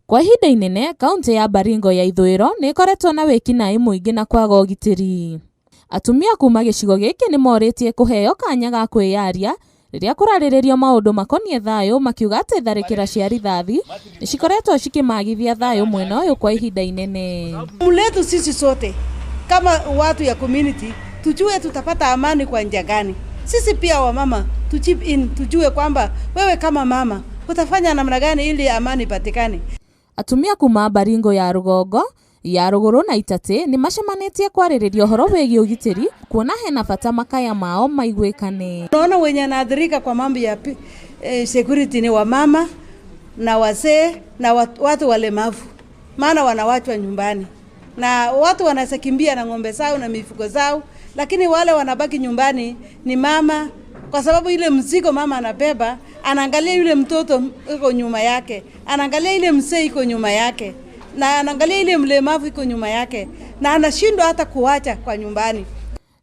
Kwa ihinda inene, kaũntĩ ya Baringo ya ithũĩro nĩ ĩkoretwo na wĩkinaĩ mũingĩ na kwaga ũgitĩri. Atumia kuma gĩcigo gĩkĩ nĩ morĩtie kũheo kanya ga kwĩyaria rĩrĩa kũrarĩrĩrio maũndũ makoniĩ thayũ, makiuga atĩ tharĩkĩra cia rithathi nĩ cikoretwo cikĩmagithia thayũ mwena ũyũ kwa ihinda inene. Mletu sisi sote kama watu ya community tujue tutapata amani kwa njia gani. Sisi pia wamama tu chip in, tujue kwamba wewe kama mama utafanya namna gani ili amani ipatikane. Atumia kuma Baringo ya rũgongo, ya rũgũrũ na Itatĩ nĩ macemanĩtie kwarĩrĩria ũhoro wĩgiĩ ũgitĩri, kuona hena bata makaya mao maiguĩkane. Unaona wenye anaathirika kwa mambo ya security ni wamama na wazee na watu walemavu, maana wanawachwa nyumbani na watu wanaweza kimbia na ng'ombe zao na mifugo zao, lakini wale wanabaki nyumbani ni mama, kwa sababu ile mzigo mama anabeba, anaangalia yule mtoto iko nyuma yake, anaangalia ile mzee iko nyuma yake, na anaangalia ile mlemavu iko nyuma yake, na anashindwa hata kuacha kwa nyumbani.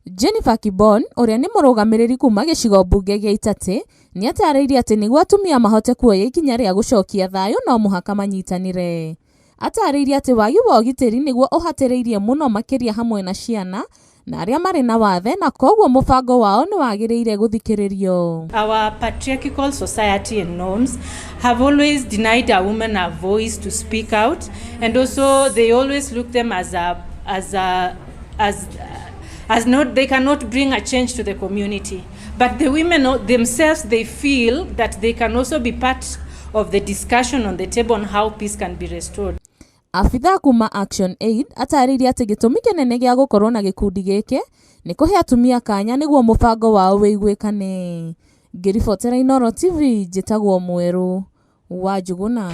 Jennifer Kibon ũrĩa nĩ mũrũgamĩrĩri kuma gĩcigo mbunge gĩa Itatĩ nĩ atarĩirie atĩ nĩguo atumia mahote kuoya ikinya rĩa gũcokia thayũ no mũhaka manyitanĩre. Atarĩirie atĩ wagi wa ũgitĩri nĩguo ũhatĩrĩirie mũno makĩria hamwe na ciana na arĩa marĩ na wathe, na koguo mũbango wao nĩ wagĩrĩire gũthikĩrĩrio. Our patriarchal society and norms have always denied our women a voice to speak out, and also they always look them as a as a as as not they cannot bring a change to the community. But the women themselves, they feel that they can also be part of the discussion on the table on how peace can be restored. Abithaa kuma Action Aid atarĩirie atĩ gĩtũmi kĩnene gĩa gũkorwo na gĩkundi gĩkĩ nĩ kũhe atumia kanya nĩguo mũbango wao wĩiguĩkane. Ngĩribotera Inooro TV, njĩtagwo Mwerũ wa Njũgũna.